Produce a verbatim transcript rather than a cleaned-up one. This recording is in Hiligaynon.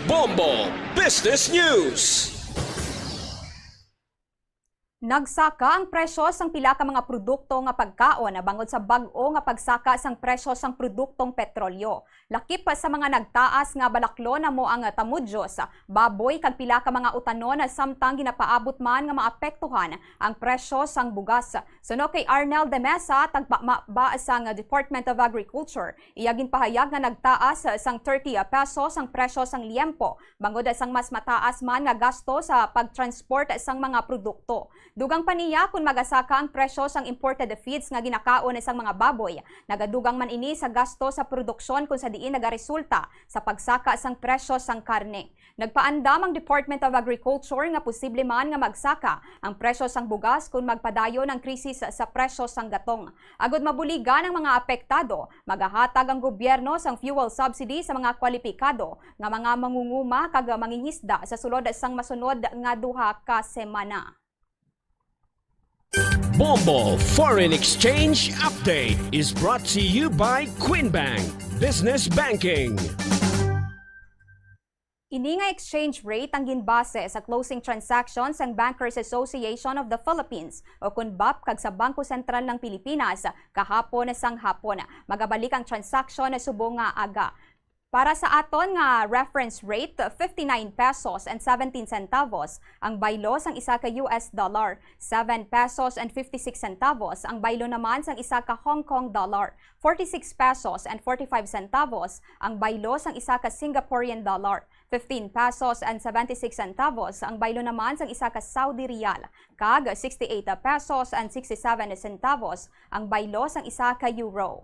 Bombo Business News. Nagsaka ang presyo sang pila ka mga produkto nga pagkaon bangod sa bag-o nga pagsaka sang presyo sang produktong petrolyo. Lakip sa mga nagtaas nga balaklon amo ang tamudyos, baboy kag pila ka mga utanon, samtang ginapaabot man nga maapektuhan ang presyo sang bugas. Suno kay Arnel de Mesa, tagpamaba sang Department of Agriculture, iya ginpahayag nga nagtaas sang thirty pesos ang presyo sang liempo bangod sang mas mataas man nga gasto sa pagtransport sang mga produkto. Dugang pa niya, kon magasaka ang presyo sang imported feeds nga ginakaon sang mga baboy, nagadugang man ini sa gasto sa produksyon, kon sa diin nagaresulta sa pagsaka sang presyo sang karne. Nagpaandam ang Department of Agriculture nga posible man nga magsaka ang presyo sang bugas kon magpadayon ang krisis sa presyo sang gatong. Agud mabuligan ang mga apektado, magahatag ang gobyerno sang fuel subsidy sa mga kwalipikado nga mga mangunguma kag mangingisda sa sulod sang masunod nga duha ka semana. Bombo Foreign Exchange Update is brought to you by Queen Bank Business Banking. Ini nga exchange rate ang ginbase sa closing transaction sang Bankers Association of the Philippines, o kon bap, kag sa Bangko Sentral ng Pilipinas kahapon sang hapon. Magabalik ang transaction subong nga aga. Para sa aton nga reference rate, fifty-nine pesos and seventeen centavos ang baylo sang isa ka U S dollar, seven pesos and fifty-six centavos ang baylo naman sang isa ka Hong Kong dollar, forty-six pesos and forty-five centavos ang baylo sang isa ka Singaporean dollar, fifteen pesos and seventy-six centavos ang baylo naman sang isa ka Saudi riyal, kag sixty-eight pesos and sixty-seven centavos ang baylo sang isa ka euro.